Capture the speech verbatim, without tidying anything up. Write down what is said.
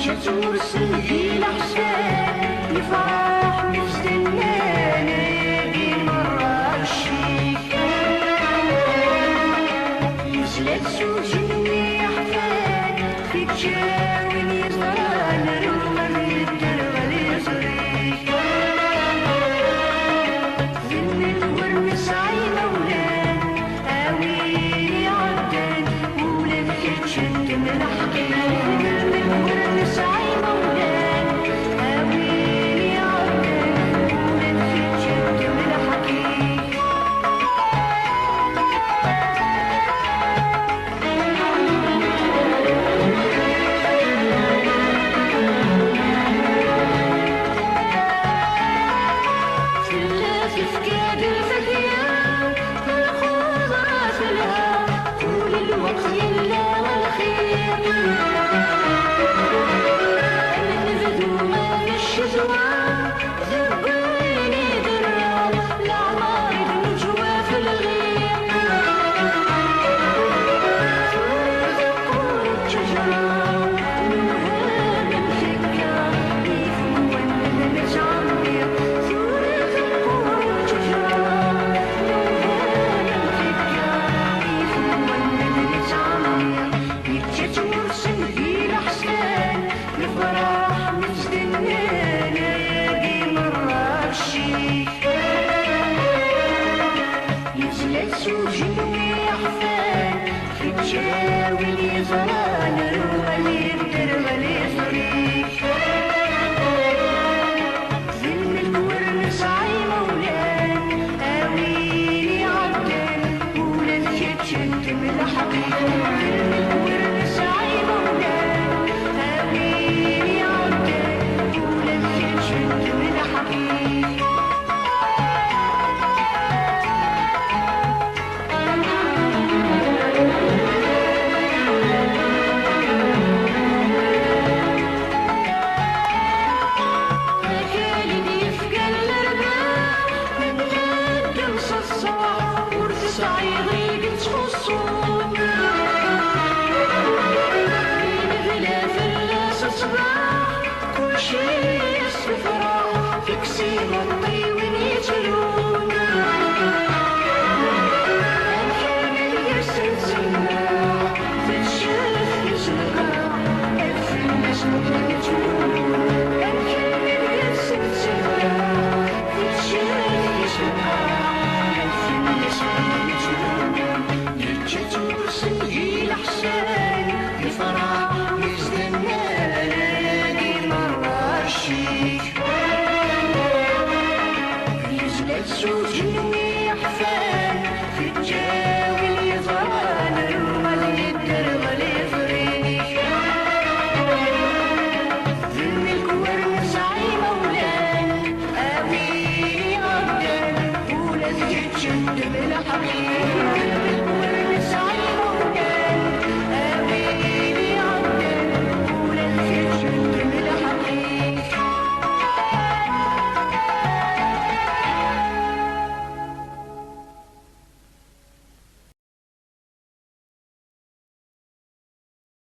Ur sen-gi leḥsan, yefraḥ mi s-d-nnan agi merra ccik. Yezla-d s ujenwi ḥfan, tiǧǧawin yeẓran ruma d yedder ɣer iẓri. D nnek ur nesɛi imawlan, a win iɛeddan, ula d kečč ddem leḥqi. D nnek ur nesɛi imawlan, a win iɛeddan, ula d kečč ddem leḥqi. Tella tefka-d lfakya, lxuḍra telha, kul lweqt yella lxir. Ad nebdu ccetwa, deg wayen iderra, leɛmer d nnǧwa f lɣir. Tura teqqur ttejra, newhem amek akka, ifenwan nettɛemmir. Tura teqqur ttejra, newhem amek akka, ifenwan nettɛemmir. Yeǧǧa-tt ur sen-gi leḥsan, yefreḥ mi s-d-nnan agi merra ccik. Yezla-d s ujenwi ḥfan, tiǧǧawin yeẓran ruma yedder ɣer iẓri. D lmelk ur nesɛi imawlan, a win iɛeddan, ula d kečč ddem leḥqi. D lmelk ur nesɛi imawlan, a win iɛeddan, ula d kečč ddem leḥqi. Akal i d-yefkan lerbaḥ, neddem s ṣṣeḥ, ur tesɛiḍ i yettxuṣṣun. Inebla fell-as ṣṣbeḥ, kulci s lefraḥ, tekk s imeṭṭi win yettrun. Amkan yas-d semmeḥ, teccef yesleqqa, ad fell-as medden yettrun. Amkan yas-d semmeḥ, teccef yesleqqa, ad fell-as medden yettrun. Yeǧǧa-tt ur sen-gi leḥsan, yefreḥ mi s-d-nnan agi merra ccik. Yezla-d s ujenwi ḥfan, tiǧǧawin yeẓran ruma d yedder ɣer iẓri. D nnek ur nesɛi imawlan, a win iɛeddan, ula d kečč ddem leḥqi.